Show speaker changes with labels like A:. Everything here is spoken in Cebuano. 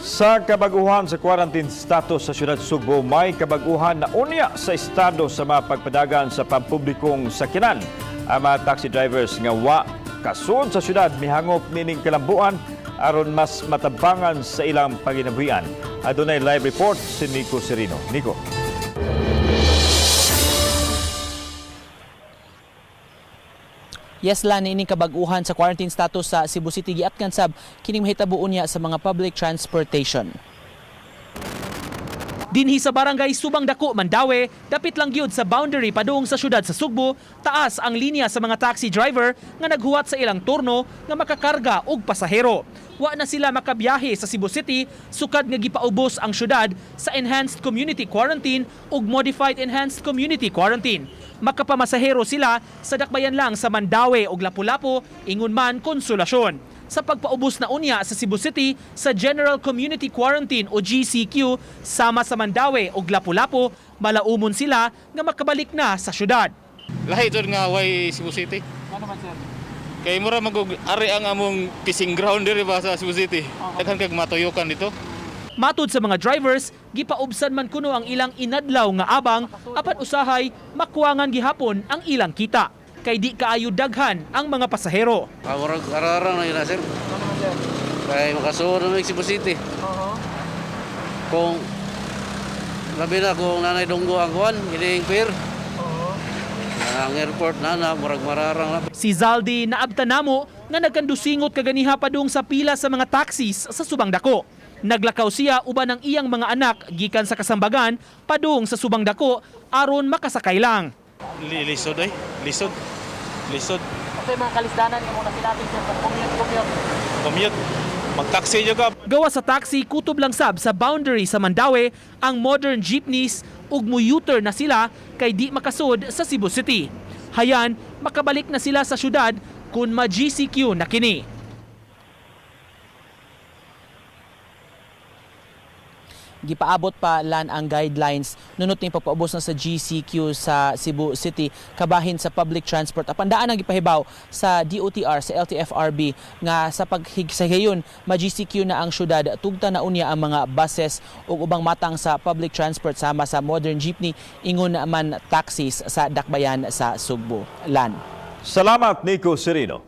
A: Sa kabaguhan sa quarantine status sa siyudad Sugbo, may kabaguhan na unya sa estado sa mga pagpadagan sa pampublikong sakyanan. Ang mga taxi drivers nga wa kasud sa siyudad mihangop nining kalambuan aron mas matabangan sa ilang panginabuhian. Adunay live report si Nico Serino. Nico.
B: Yes, Lan, ining kabag-uhan sa quarantine status sa Cebu City giatkan sab kining mahitabo unya sa mga public transportation.
C: Dinhi sa barangay Subang Dako, Mandaue, dapit lang gyud sa boundary padung sa syudad sa Sugbo, taas ang linya sa mga taxi driver nga naghuwat sa ilang turno nga makakarga og pasahero. Wa na sila makabiyahe sa Cebu City sukad nga gipaubos ang syudad sa Enhanced Community Quarantine ug Modified Enhanced Community Quarantine. Makapamasahero sila sa dakbayan lang sa Mandaue ug Lapu-Lapu, ingon man Konsolasyon. Sa pagpaubos na unya sa Cebu City sa General Community Quarantine o GCQ sama sa Mandaue ug Lapu-Lapu, malaumon sila nga makabalik na sa syudad.
D: Lahi jud nga way Cebu City.
C: Ano man, sir?
D: Kay mura magug ari ang among fishing ground diri ba sa Cebu City. Daghan kag matuyukan dito.
C: Matud sa mga drivers, gipaubsan man kuno ang ilang inadlaw nga abang apan usahay makuwangan gihapon ang ilang kita kay di kaayo daghan ang mga pasahero.
E: Murag ararang na yun na, sir. Kay makasuod na may Cebu City. Kung labi na kung nanay dunggo ang kuan, ining pier. Ang airport na na, murag mararang na.
C: Si Zaldi naabta namo nga nagkandusingot kaganiha padung sa pila sa mga taxis sa Subang Dako. Naglakaw siya uban ang iyang mga anak gikan sa kasambagan padung sa Subang Dako aron makasakay lang.
D: Lisod ay, lisod. Lisod.
B: Kasi mga kalisdanan nga muna sila sir pag commute commute.
D: Commute. Magtaxi jud ka.
C: Gawa sa taxi, kutob lang sab sa boundary sa Mandaue ang modern jeepneys ug muyuter na sila kay di makasud sa Cebu City. Hayan, makabalik na sila sa syudad kung ma-GCQ na kini.
B: Gipaabot pa, Lan, ang guidelines nunot ni pagpaubos na sa GCQ sa Cebu City kabahin sa public transport. Apan daan ang gipahibaw sa DOTR, sa LTFRB nga sa paghigayon ma-GCQ na ang syudad, tugta na unya ang mga buses ug ubang matang sa public transport sama sa modern jeepney, ingon man taxis sa dakbayan sa Sugbo. Lan.
A: Salamat, Nico Serino.